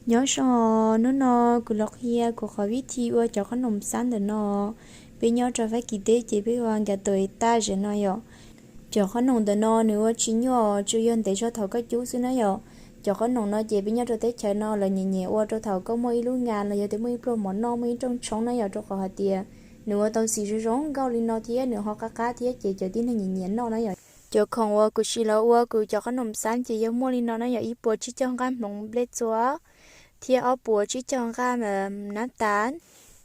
Nyob zoo, hnub no kuv los qhia kuv qhov vib thi ua cov qhob noom xab ntawm no. Peb nyob rau Fab Kis teb ces peb ua nka tuam tab zem no yom. Cov qhob noom ntawm no nws ua tsis nyuaj, tsuas yog ntev zog thaum koj cub xwb na yom. Cov qhob noom no ces peb nyob rau teb chaws no lawv nyiam nyiam ua rau thaum koj muaj ib lub nga los yog tias muaj ib pluag mov noj, muaj ib rooj tshoob na yom, rau qhov hais tias nws ua tau xim zoo zoo nkauj li no thiab nws ho qab qab thiab ces cov tib neeg nyiam nyiam noj na yom. Cov khoom uas kuv siv los ua kuv cov qhob noom xab ces yog muaj li no na yom: ib puas tsib caug nqaj hmoov nplej txua, thiab ob puas tsib caug nqaj nab tas,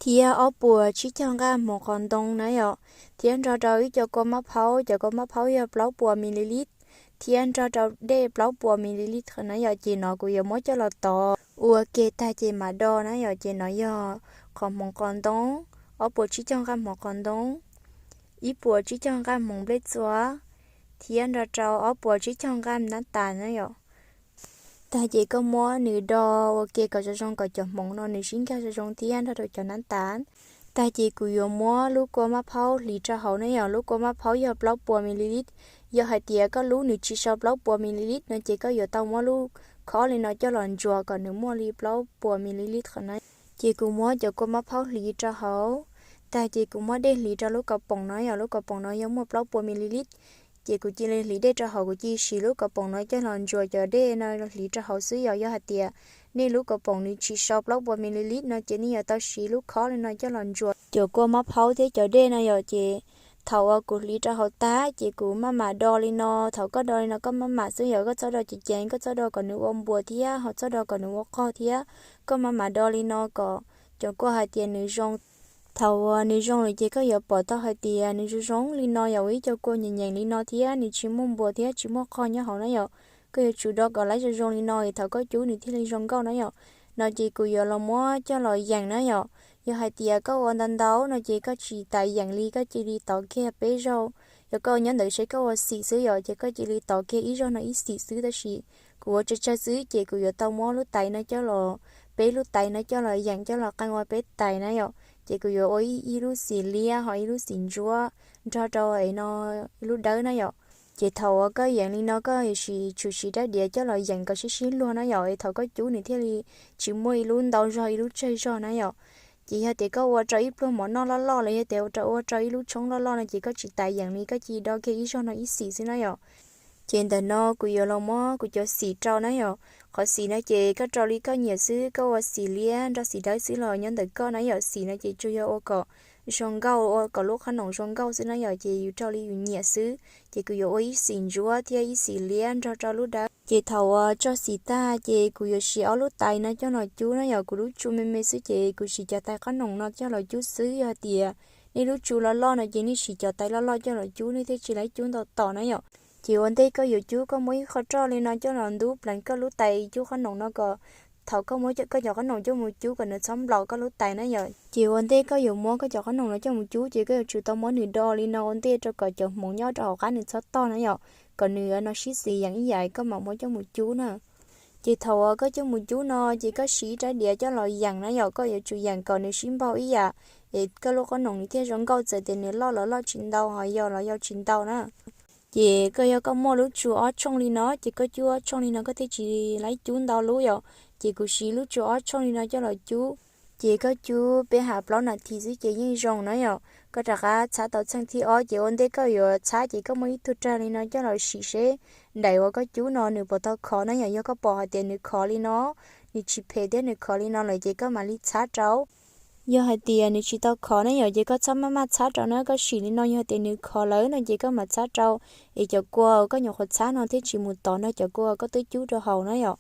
thiab ob puas tsib caug nqaj hmoov qos ntoo na yom, thiab nrog rau ib co kua mab phaub, cov kua mab phaub yog plaub puas mililitr, thiab nrog rau dej plaub puas mililitr na yom. Ces no kuv yuav muab coj los tov ua ke tag ces mam do na yom. Ces no yog qhov hmoov qos ntoo, ob puas tsib caug nqaj hmoov qos ntoo, ib puas tsib caug nqaj hmoov nplej txua, thiab nrog rau ob puas tsib caug nqaj nab tas na yom. Tag ces koj muab nws do ua ke kom zoo zoo kom cov hmoov no nws sib nkag zoo zoo thiab nrog rau cov nab tas. Tag ces kuv yuav muab lub kua mab phaub hliv rau hauv na yom. Lub kua mab phaub yog plaub puas mililitr. Yog hais tias koj lub nws tsis so plaub puas mililitr no ces koj yuav tau muab lub khob li no coj los ntsuas kom nws muaj li plaub puas mililitr qhov na. Ces kuv muab cov kua mab phaub hliv rau hauv, tag ces kuv muab dej hliv rau lub kaus poom no yom. Lub kaus poom no yog muaj plaub puas mililitr. Ces kuv cia li hliv dej rau hauv, kuv cia li siv lub kaus poom no coj los ntsuas cov dej no hliv rau hauv xwb yom. Yog hais tias nej lub kaus poom nws tsis so plaub puas mililitr no ces nej yuav tau siv lub khob li no coj los ntsuas cov kua mab phaub thiab cov dej no yom. Ces thaum uas kuv hliv rau hauv tag ces kuv maj mam do li no. Thaum koj do li no koj maj mam xwb yom, koj txhob do ceev ceev, koj txhob do kom nws ua npuas thiab ho txhob do kom nws ua qog thiab. Koj maj mam do li no kom cov kua hais tias nws zoo. Thaum uas nws zoo lawm ces koj yuav pom tau hais tias nws zoo zoo li no yom, ua ib co kua nyeem nyeem li no thiab nws tsis muaj npuas thiab tsis muaj qog nyob hauv na yom. Koj yuav tsum do kom laib zoo zoo li no es thaum koj cub nws thiaj li zoo nkauj na yom. No ces kuv yuav los muab coj los yeem na yom. Yog hais tias koj ua ntau ntau no ces koj tsis tas yeem li, koj cia li tov kiag peb zaug. Yog koj nyob ntawd seb koj ua xim xwb yom, ces koj cia li tov kiag ib zaug no ib xim xwb. Tab sis kuv ua tsawg tsawg xwb ces kuv yuav tau muab lub tais no coj los, peb lub tais no coj los yeem coj los qee ua peb tais na yom. Ces kuv yuav ua ib, ib lub xim liab ho ib lub xim ntsuab nrog rau es no ib lub dawb na yom. Ces thaum uas koj yeem li no koj yuav tsum siv rab diav coj los yeem kom sib sib luag na yom, es thaum koj cub nws thiaj li tsis muaj ib lub ntau zog ib lub tsawg zog na yom. Ces yog tias koj ua rau ib pluag mov noj loj loj los yog tias ua rau, ua rau ib lub tshoob loj loj no ces koj tsis tas yeem li, koj cia li do kiag ib zaug no ib xim xwb na yom. Ces ntawm no kuv yuav los muab kuv cov xim rau na yom. Qhov xim no ces koj rau li koj nyiam xwb, koj ua xim liab nrog xim dawb xwb los nyob ntawm koj na yom. Xim no ces tsuas yog ua kom zoo nkauj, ua kom lub qhob noom zoo nkauj xwb na yom, ces yus rau li yus nyiam xwb. Ces kuv yuav ua ib xim ntsuab thiab ib xim liab nrog rau lub dawb. Ces thaum uas tso xim tag ces kuv yuav siv ob lub tais no coj los cub na yom. Kuv lub tsu me me xwb ces kuv siv cov tais qhob noom no coj los cub xwb. Yog hais tias nej lub tsu loj loj no ces nej siv cov tais loj loj coj los cub, nej thiaj tsis laib cub ntau tom na yom. Ces ua ntej koj yuav cub, koj muab ib qho roj li no coj los ntub pleev koj lub tais cub qhob noom no kom thaum koj muab koj cov qhob noom coj mus cub kom nws txhob nplaum koj lub tais na yom. Ces ua ntej koj yuav muab koj cov qhob noom no coj mus cub ces koj yuav tsum tau muab nws do li no ua ntej rau kom cov hmoov nyob rau hauv qab nws txhob tog na yom, kom nws no sib xis yeem ib yam koj mam muab coj mus cub na. Ces thaum uas koj coj mus cub no ces koj siv rab diav coj los yeem na yom, koj yuav tsum yeem kom nws sib npaug ib yam es koj lub qhob noom nws thiaj zoo nkauj, txawm tias nws loj los loj tsis ntau, ho yau los yau tsis ntau na. Ces koj, yog koj muaj lub tsu ob tshooj li no ces koj cub ob tshooj li no koj thiaj tsis laib cub ntau lub yom. Ces kuv siv lub tsu ob tshooj li no coj los cub. Ces koj cub peb ham plaub nas this xwb ces yeej zoo na yom. Koj rov qab txhab tau txheej thib ob, ces ua ntej koj yuav txhab ces koj muab ib tug rag li no coj los sim seb daim uas koj cub no nws puas tau khov na yom. Yog koj pom hais tias nws khov li no, nws tsis phem thiab nws khov li no lawm ces koj mam li txhab rau. Yog hais tias nws tsis tau khov na yom, ces koj txhob maj maj txhab rau na, koj sim li no yog tias nws khov lawm no ces koj mam txhab rau, es cov kua koj nyuam qhuav txhab no thiaj tsis mus tov nrog cov kua koj twb cub rau hauv na yom.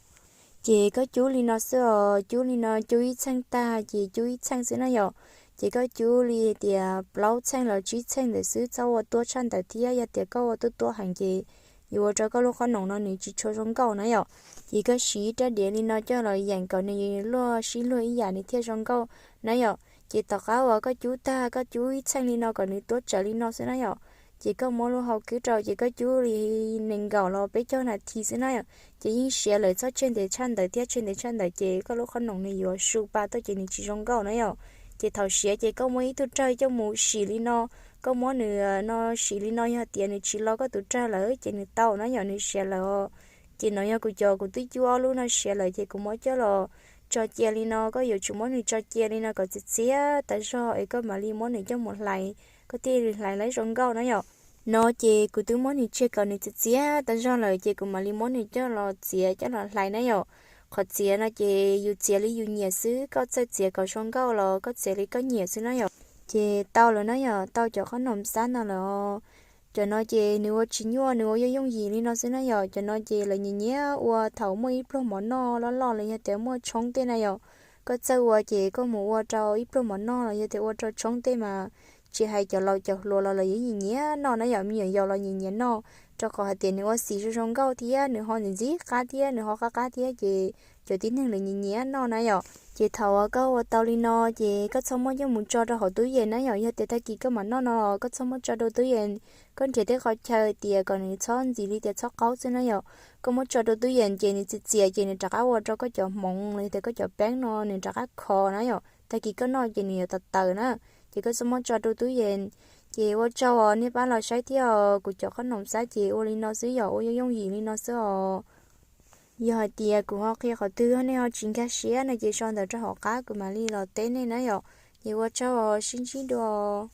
Ces koj cub li no xwb os, cub li no cub ib txheej tag ces cub ib txheej xwb na yom. Ces koj cub li tias plaub txheej los tsib txheej ntawm xwb, txhob ua tuab tshaj ntawd thiab, yog tias koj ua tuab tuab heev ces yuav ua rau koj lub qhob noom no nws tsis tshua zoo nkauj na yom. Ces koj siv rab diav li no coj los yeem kom nws luag sib luag ib yam nws thiaj zoo nkauj na yom. Ces tom qab uas koj cub tag, koj cub ib txheej li no kom nws tuab tsawv li no xwb na yom. Ces koj muab lub hau kwb rau ces koj cub li nees nkaum los peb caug nas this xwb na yom. Ces yeej siav lawm, txhob tseg ntev tshaj ntawd thiab, tseg ntev tshaj ntawd ces koj lub qhob noom nws yuav su pa tuaj ces nws tsis zoo nkauj na yom. Ces thaum siav ces koj muab ib tug rag coj mus sim li no, koj muab nws no sim li no, yog tias nws tsis lo koj tus rag lawm ces nws tau na yom, nws siav lawm os. Ces no yog kuv cov kuv twb cuab ob lub no siav lawm ces kuv muab coj los tso cia li no, koj yuav tsum muab nws tso cia li no kom txias txias tas zog es koj mam li muab nws coj mus hlais, koj thiaj li hlais laib zoo nkauj na yom. No ces kuv twb muab nws tseg kom nws txias txias tas zog lawm ces kuv mam li muab nws coj los txiav coj los hlais na yom. Qhov txiav no ces yus txiav li yus nyiam xwb, koj txawj txiav kom zoo nkauj los koj txiav li koj nyiam xwb na yom. Ces tau lawm na yom, tau cov qhob noom xab no lawm. Cov no ces nws ua tsis nyuaj, nws ua yooj yooj yim li no xwb na yom. Cov no ces lawv nyiam nyiam ua thaum muaj ib pluag mov noj loj loj los yog tias muaj tshoob tej na yom. Koj txawj ua ces koj mus ua rau ib pluag mov noj los yog tias ua rau tshoob tej mas tsis hais cov laus cov hluas los lawv yeej nyiam nyiam noj na yom, me nyuam yaus los nyiam nyiam noj, rau qhov hais tias nws ua xim zoo zoo nkauj thiab nws ho ntxim ntxim qab thiab nws ho qab qab thiab ces cov tib neeg lawv nyiam nyiam noj na yom. Ces thaum uas koj ua tau li no ces koj txhob muab coj mus tso rau hauv tub yees na yom, yog tias tag kis koj mam noj no los koj txhob muab tso rau tub yees, koj nrhiav tej qhov chaw tias kom nws txhob ntxim li tias txhob qaub xwb na yom. Koj muab tso rau tub yees ces nws txias txias ces nws rov qab ua rau koj cov hmoov los yog tias koj cov peeb no nws rov qab khov na yom, tag kis koj noj ces nws yuav tawv tawv na. Ces koj txhob muab tso rau tub yees. Ces ua tsaug os, nej pab los saib thiab os, kuv cov qhob noom xab ces ua li no xwb yom, ua yooj yooj yim li no xwb os. Yog hais tias kuv ho qhia qhov twg nej ho tsis nkag siab no ces sau ntawv rau hauv qab kuv mam li los teb nej na yom. Ces ua tsaug os, sib ntsib dua.